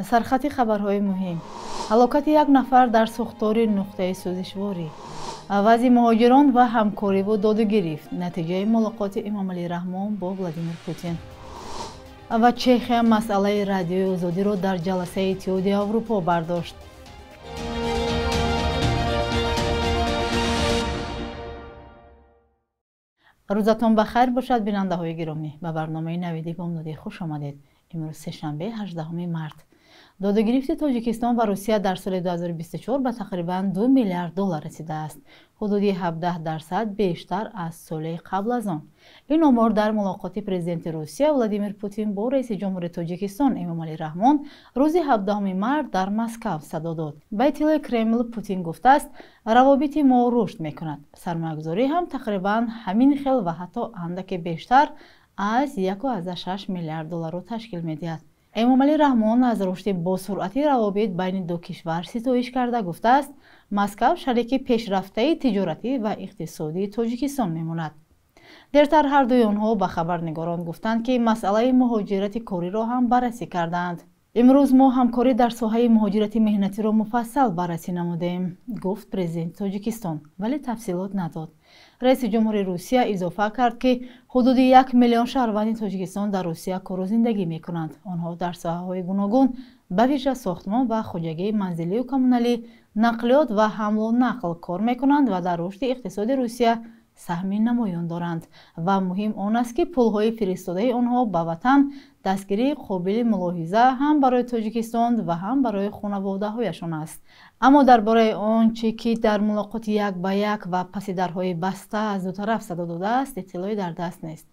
Сархати хабарҳои муҳим: ҳалокати як нафар дар сӯхтори нуқтаи сӯзишворӣ, вазъи муҳоҷирон ва ҳамкориву додугирифт, натиҷаи мулоқоти Эмомалӣ Раҳмон бо Владимир Путин ва Чехия масъалаи Радиои Озодиро дар ҷаласаи Иттиҳоди Аврупо бардошт. Рӯзатон ба хайр бошад, бинандаҳои гиромӣ. Ба барномаи Навиди Бомдодӣ хуш омадед. Имрӯз сешанбе, 18 март. Додугирифти Тоҷикистон ва Русия дар соли 2024 ба тақрибан 2 миллиард доллар расидааст, ҳудуди 17% бештар аз соли қабл аз он. Ин омор дар мулоқоти президенти Русия Владимир Путин бо раиси ҷумҳури Тоҷикистон Эмомалӣ Раҳмон рӯзи 17 март дар Москав садо дод. Ба иттилои Кремл, Путин гуфтааст, равобити мо рушд мекунад, сармоягузорӣ ҳам тақрибан ҳамин хел ва ҳатто андаке бештар аз 1,6 миллиард долларро ташкил медиҳад. Эмомалӣ Раҳмон аз рушди босуръати равобит байни ду кишвар ситоиш карда гуфтааст, Москав шарики пешрафтаи тиҷоратӣ ва иқтисодии Тоҷикистон мемонад. Дертар ҳардуи онҳо ба хабарнигорон гуфтанд, ки масъалаи муҳоҷирати кориро ҳам баррасӣ кардаанд. Имрӯз мо ҳамкорӣ дар соҳаи муҳоҷирати меҳнатиро муфассал баррасӣ намудем, гуфт президенти Тоҷикистон, вале тафсилот надод. Раиси ҷумҳури Русия изофа кард, ки ҳудуди 1 миллион шаҳрванди Тоҷикистон дар Русия кору зиндагӣ мекунанд. Онҳо дар соҳаҳои гуногун, ба вижа сохтмон ва хоҷагии манзилию коммуналӣ, нақлиёт ва ҳамлу нақл кор мекунанд ва дар рушди иқтисоди Русия саҳми намоён доранд. Ва муҳим он аст, ки пулҳои фиристодаи онҳо ба ватан дастгирии қобили мулоҳиза ҳам барои Тоҷикистон ва ҳам барои хонаводаҳояшон аст. Аммо дар бораи он чӣ ки дар мулоқоти як ба як ва паси дарҳои баста аз ду тараф садо додааст, иттилоъе дар даст нест.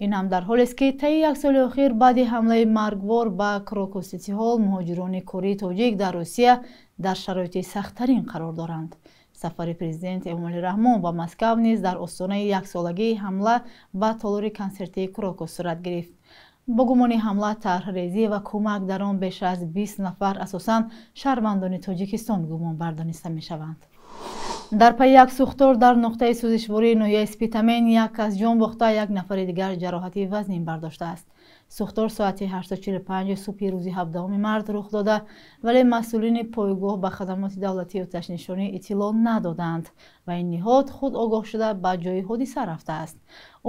Ин ҳам дар ҳолест, ки таи як соли охир баъди ҳамлаи маргвор ба Крокус Сити Ҳол муҳоҷирони кории тоҷик дар Русия дар шароити сахттарин қарор доранд. Сафари президент Эмомалӣ Раҳмон ба Москав низ дар остонаи яксолагии ҳамла ба толори консертии Крокус сурат гирифт. Бо гумони ҳамла, тарҳрезӣ ва кӯмак дар он беш аз 20 нафар, асосан шаҳрвандони Тоҷикистон, гумон бардониста мешаванд. Дар пайи як сӯхтор дар нуқтаи сӯзишвории ноҳияи Спитамен як кас ҷон бохта, як нафари дигар ҷароҳати вазнин бардоштааст. Сӯхтор соати 8:45 субҳи рӯзи 17 март рух дода, вале масъулини пойгоҳ ба хадамоти давлатии оташнишонӣ иттилоъ надоданд ва ин ниҳод худ огоҳ шуда ба ҷои ҳодиса рафтааст.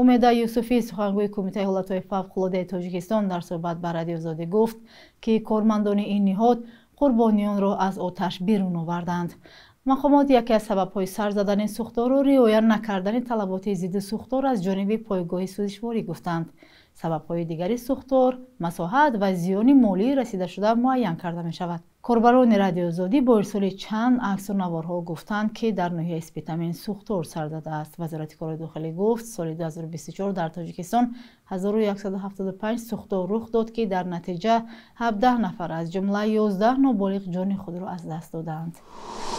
Умеда Юсуфӣ, сухангӯи Кумитаи ҳолатҳои фавқулодаи Тоҷикистон, дар суҳбат ба Радиои Озодӣ гуфт, ки кормандони ин ниҳод қурбониёнро аз оташ берун оварданд. Мақомот яке аз сабабҳои сар задани сӯхторро риоя накардани талаботи зидди сӯхтор аз ҷониби пойгоҳи сӯзишворӣ гуфтанд. Сабабҳои дигари сӯхтор, масоҳат ва зиёни молии расидашуда муайян карда мешавад. Корбарони Радиои Озодӣ бо ирсоли чанд аксу наворҳо гуфтанд, ки дар ноҳияи Спитамен сӯхтор сар задааст. Вазорати корҳои дохилӣ гуфт, соли 2024 дар Тоҷикистон 1175 сӯхтор рух дод, ки дар натиҷа 17 нафар, аз ҷумла 11 ноболиғ, ҷони худро аз даст доданд.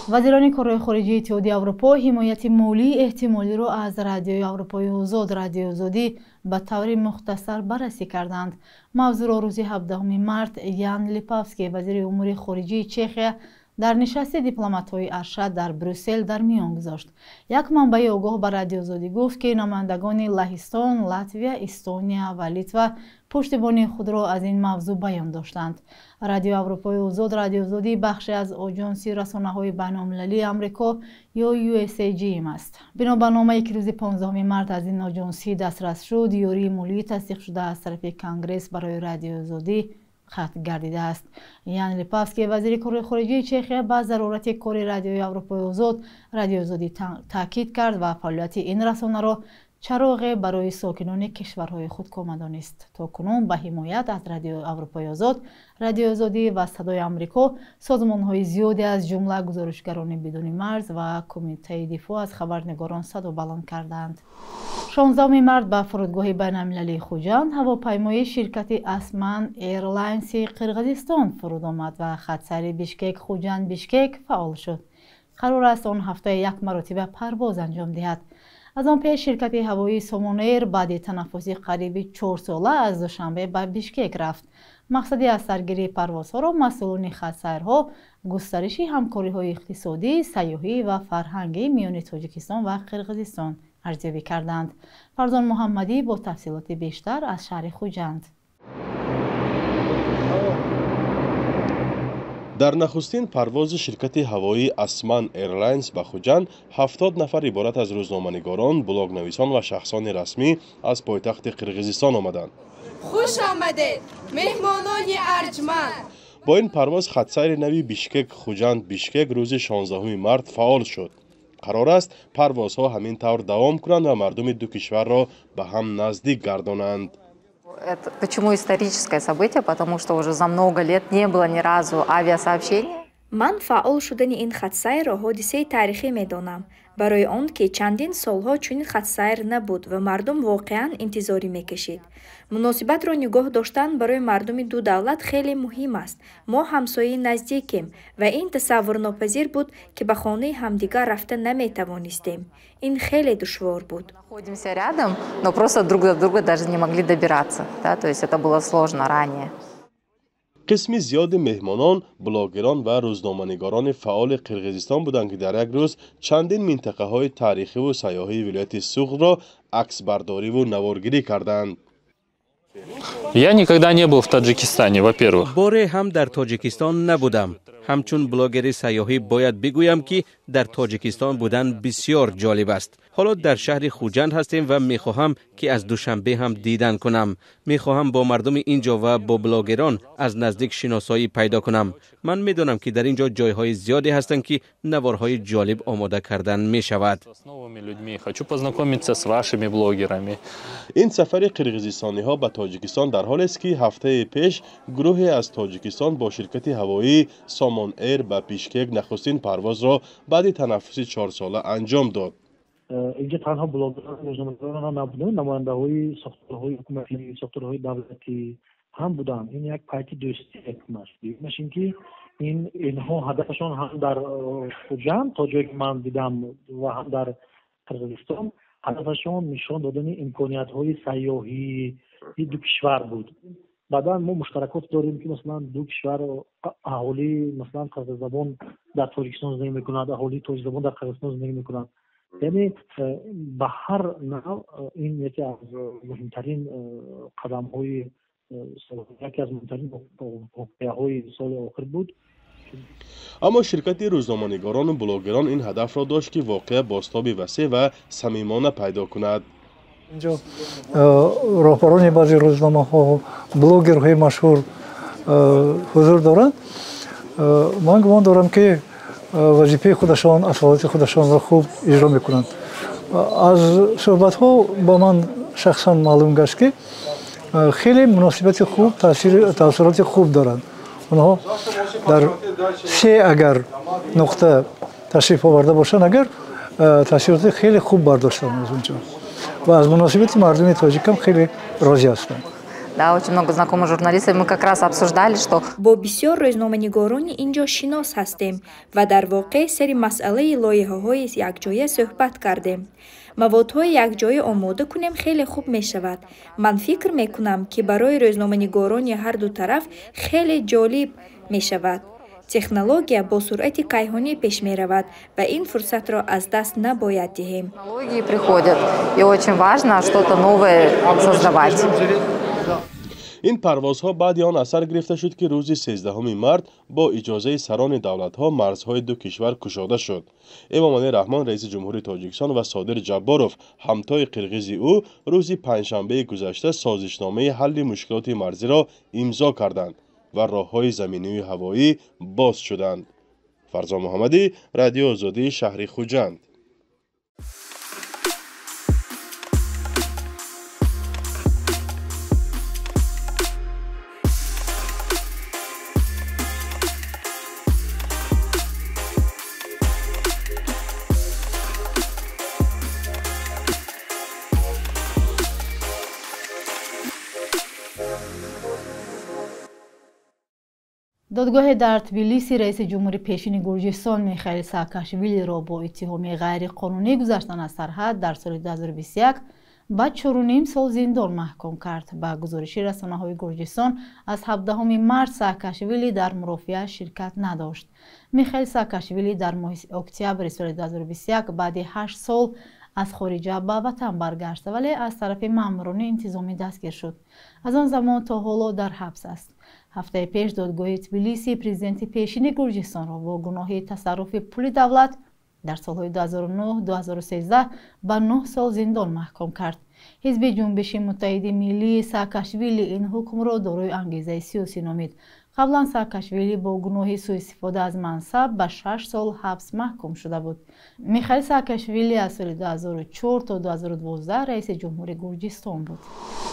Вазирони корҳои хориҷии Иттиҳоди Аврупо ҳимояти молии эҳтимолиро аз Радиои Аврупои Озод, Радиои Озодӣ, ба таври мухтасар баррасӣ карданд. Мавзӯъро рӯзи 17 март Ян Липавский, вазири умури хориҷии Чехия, дар нишасти дипломатҳои аршад дар Брюссел дар миён гузошт. Як манбаи огоҳ ба Радиои Озодӣ гуфт, ки намояндагони Лаҳистон, Латвия, Эстония ва Литва пуштибонии худро аз ин мавзӯъ баён доштанд. Радиои Аврупои Озод, Радиои Озодӣ, бахше аз Оҷонси расонаҳои байналмилалии Амрико ё USAGM аст. Бино ба номае, ки рӯзи 15 март аз ин оҷонсӣ дастрас шуд, ёрии молии тасдиқшуда аз тарафи Конгресс барои Радиои Озодӣ қатъ гардидааст. Ян Липавский, вазири корҳои хориҷии Чехия, ба зарурати кори Радиои Аврупои Озод, Радиои Озодӣ таъкид кард ва фаъолияти ин расонаро чароғе барои сокинони кишварҳои худкома донист. То кунун ба ҳимоят аз Радиои Аврупои Озод, Радиои Озодӣ ва Садои Амрико созмонҳои зиёде, аз ҷумла Гузоришгарони бидуни марз ва Кумитаи дифоъ аз хабарнигорон садо баланд карданд. 16 март ба фурудгоҳи байналмилалии Хуҷанд ҳавопаймои ширкати Асман Эйрлайнси Қирғизистон фуруд омад ва хатсайри Бишкек Хуҷанд Бишкек фаъол шуд. Қарор аст он ҳафтаи як маротиба парвоз анҷом диҳад. Аз он пеш ширкати ҳавоии Сомон Эйр баъди танаффуси қариби 4 сола аз Душанбе ба Бишкек рафт. Мақсади аз саргирии парвозҳоро масъулони хатсайрҳо густариши ҳамкориҳои иқтисодӣ, сайёҳӣ ва фарҳангӣ миёни Тоҷикистон ва Қирғизистон арзёбӣ карданд. Фарзон Муҳаммадӣ бо тафсилоти бештар аз шаҳри Хуҷанд. Дар нахустин парвози ширкати ҳавоии Асман Эйрлайнс ба Хуҷанд 70 нафар иборат аз рӯзноманигорон, блогнависон ва шахсони расмӣ аз пойтахти Қирғизистон омаданд. Хуш омадед, меҳмонони арҷманд! Бо ин парвоз хатсайри нави Бишкек Хуҷанд Бишкек рӯзи 16 март фаъол шуд. Қарор аст парвозҳо ҳамин тавр давом кунанд ва мардуми ду кишварро ба ҳам наздик гардонанд. Это почему историческое событие? Потому что уже за много лет не было ни разу авиасообщения. Ман фаъол шудани ин хатсайрро ҳодисаи таърихӣ медонам, барои он ки чандин солҳо чунин хатсайр набуд ва мардум воқеан интизорӣ мекашид. Муносибатро нигоҳ доштан барои мардуми ду давлат хеле муҳим аст. Мо ҳамсояи наздикем ва ин тасаввурнопазир буд, ки ба хонаи ҳамдигар рафта наметавонистем. Ин хеле душвор буд. Находимся рядом, но просто друг до друга даже не могли добираться, да? То есть это было сложно ранее. Қисми зиёди меҳмонон блогерон ва рӯзноманигорони фаъоли Қирғизистон буданд, ки дар як рӯз чандин минтақаҳои таърихиву сайёҳии вилояти Суғдро аксбардориву наворгирӣ карданд. Я никогда не был в Таджикистане, во-первых. Боре ҳам дар Тоҷикистон набудам. Ҳамчун блогери сайёҳӣ бояд бигӯям, ки дар Тоҷикистон будан бисёр ҷолиб аст. Ҳоло дар шаҳри Хуҷанд ҳастем ва мехоҳам, ки аз Душанбе ҳам дидан кунам. Мехоҳам бо мардуми ин ҷо ва бо блогерон аз наздик шиносоӣ пайдо кунам. Ман медонам, ки дар ин ҷо ҷойҳои зиёде ҳастанд, ки наворҳои ҷолиб омода кардан мешавад. С новыми людьми. Хочу познакомиться с вашими блогерами. Ин сафари қирғизистониҳо ба Тоҷикистон дар ҳолест, ки ҳафтаи пеш гурӯҳе аз Тоҷикистон бо ширкати ҳавоии Сомон Эйр ба Бишкек нахустин парвозро баъди танаффуси чорсола анҷом дод. Инҷо танҳо блогерон, рӯзноманигорон набуданд, намояндаҳои сохторҳои ҳукуматӣ, сохторҳои давлатӣ ҳам буданд. Ин як пайти дӯстӣ якумаш. Дуюмаш ин ки инҳо ҳадафашон ҳам дар Хуҷанд, то ҷое ки ман дидам, ва ҳам дар Қирғизистон ҳадафашон нишон додани имкониятҳои сайёҳии ду кишвар буд. Баъдан мо муштаракот дорем, ки масалан ду кишвар аҳолии масалан қирғиззабон дар Тоҷикистон зиндагӣ мекунад, аҳолии тоҷикзабон дар Қирғизистон зиндагӣ мекунад. Яъне ба ҳар нав ин яке аз муҳимтарин қадамҳои, яке аз муҳимтарин воқеаҳои соли охир буд. Аммо ширкати рӯзноманигорону блогерон ин ҳадафро дошт, ки воқеа бозтоби васеъ ва самимона пайдо кунад. Инҷо роҳбарони баъзе рӯзномаҳо, блогерҳои машҳур ҳузур доранд. Ман гумон дорам, ки вазифаи худашон, асолати худашонро хуб иҷро мекунанд. Аз суҳбатҳо ба ман шахсан маълум гашт, ки хеле муносибати хуб, таъсироти хуб доранд. Онҳо дар се агар нуқта ташриф оварда бошанд, агар таъсироти хеле хуб бардоштанд аз онҷо ва аз муносибати мардуми тоҷикам хеле розӣ ҳастанд. Да, очень много знакомых журналистов. Мы как раз обсуждали, что бо бисёр рӯзноманигорони ин ҷо шинос ҳастем ва дар воқеъ сари масъалаи лоиҳаҳои якҷоя суҳбат кардем. Маводҳои якҷоя омода кунем, хеле хуб мешавад. Ман фикр мекунам, ки барои рӯзноманигорони ҳарду тараф хеле ҷолиб мешавад. Технология бо суръати кайҳонӣ пеш меравад ва ин фурсатро аз даст набояд диҳем. Технологии приходят, и очень важно что-то новое создавать. Ин парвозҳо баъди он асар гирифта шуд, ки рӯзи 13 март бо иҷозаи сарони давлатҳо марзҳои ду кишвар кушода шуд. Эмомалӣ Раҳмон, раиси ҷумҳури Тоҷикистон, ва Содир Ҷабборов, ҳамтои қирғизи ӯ, рӯзи панҷшанбеи гузашта созишномаи ҳалли мушкилоти марзиро имзо карданд ва роҳҳои заминию ҳавоӣ боз шуданд. Фарзон Муҳаммадӣ, Радиои Озодӣ, шаҳри Хуҷанд. Додгоҳе дар Тбилиси раиси ҷумҳури пешини Гурҷистон Михаил Саакашвилиро бо иттиҳоми ғайриқонунӣ гузаштан аз сарҳад дар соли 2021 ба 4,5 сол зиндон маҳкум кард. Ба гузориши расонаҳои Гурҷистон, аз 17 март Саакашвили дар мурофиа ширкат надошт. Михаил Саакашвили дар моҳи октябри соли 2021 баъди 8 сол аз хориҷа ба ватан баргашт, вале аз тарафи маъмурони интизомӣ дастгир шуд. Аз он замон то ҳоло дар ҳабс аст. Ҳафтаи пеш додгоҳи Тбилиси президенти пешини Гурҷистонро бо гуноҳи тасарруфи пули давлат дар солҳои 2009-2013 ба 9 сол зиндон маҳкум кард. Ҳизби Ҷунбиши Муттаҳиди Миллии Саакашвили ин ҳукмро дорои ангезаи сиёсӣ номид. Қаблан Саакашвили бо гуноҳи сӯистифода аз мансаб ба 6 сол ҳабс маҳкум шуда буд. Михаил Саакашвили аз соли 2004 то 2012 раиси ҷумҳури Гурҷистон буд.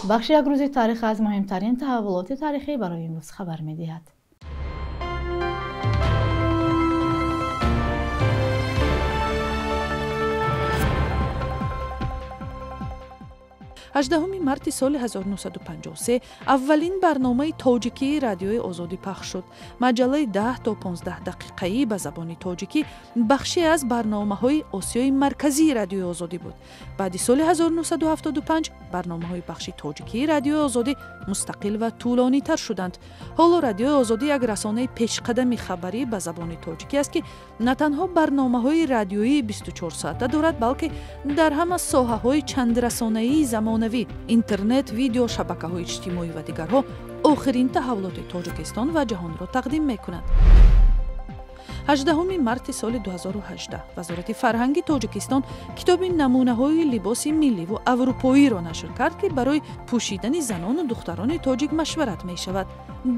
Бахши як рӯзи таърих аз муҳимтарин таҳаввулоти таърихӣ барои имрӯз хабар медиҳад. 18 марти соли 1953 аввалин барномаи тоҷикии Радиои Озодӣ пахш шуд. Маҷаллаи 10 то 15 дақиқаӣ ба забони тоҷикӣ бахше аз барномаҳои Осиёи Марказии Радиои Озодӣ буд. Баъди соли 1975 барномаҳои бахши тоҷикии Радиои Озодӣ мустақил ва тӯлонитар шуданд. Ҳоло Радиои Озодӣ як расонаи пешқадами хабарӣ ба забони тоҷикӣ аст, ки на танҳо барномаҳои радиоии 24 соата дорад, балки дар ҳама соҳаҳои чандрасонаии замонавӣ, интернет, видео, шабакаҳои иҷтимоӣ ва дигарҳо охирин таҳаввулоти Тоҷикистон ва ҷаҳонро тақдим мекунад. 18 марти соли 2018 Вазорати фарҳанги Тоҷикистон китоби намунаҳои либоси милливу аврупоиро нашр кард, ки барои пӯшидани занону духтарони тоҷик машварат мешавад.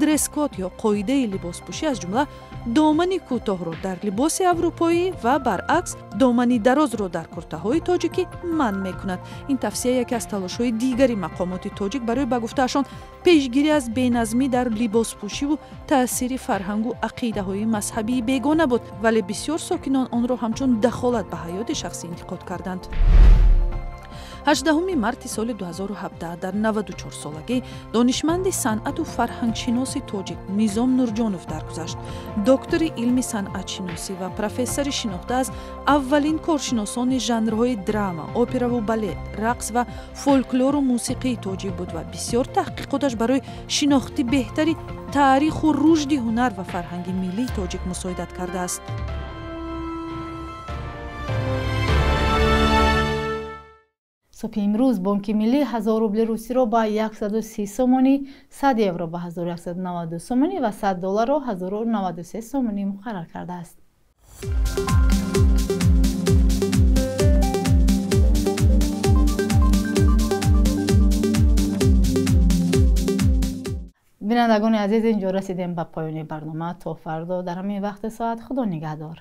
Дресс-код ё қоидаи либоспӯшӣ аз ҷумла домани кӯтоҳро дар либоси аврупоӣ ва баръакс домани дарозро дар куртаҳои тоҷикӣ манъ мекунад. Ин тавсия яке аз талошҳои дигари мақомоти тоҷик барои, ба гуфтаашон, пешгирӣ аз беназмӣ дар либоспӯшиву таъсири фарҳангу ақидаҳои мазҳабии бегона буд, вале бисёр сокинон онро ҳамчун дахолат ба ҳаёти шахсӣ интиқод карданд. 18 марти соли 2017 дар 94 солагӣ донишманди санъату фарҳангшиноси тоҷик Низом Нурҷонов даргузашт. Доктори илми санъатшиносӣ ва профессори шинохта аз аввалин коршиносони жанрҳои драма, операву балет, рақс ва фолклору мусиқии тоҷик буд ва бисёр таҳқиқоташ барои шинохти беҳтари таъриху рушди ҳунар ва фарҳанги миллии тоҷик мусоидат кардааст. Субҳи имрӯз Бонки Миллӣ 1000 рубли русиро ба 130 сомонӣ, 100 евро ба 1192 сомонӣ ва 100 долларро 1093 сомонӣ муқаррар кардааст. Бинандагони азиз, инҷо расидем ба поёни барнома. То фардо дар ҳамин вақти соат, Худо нигаҳдор.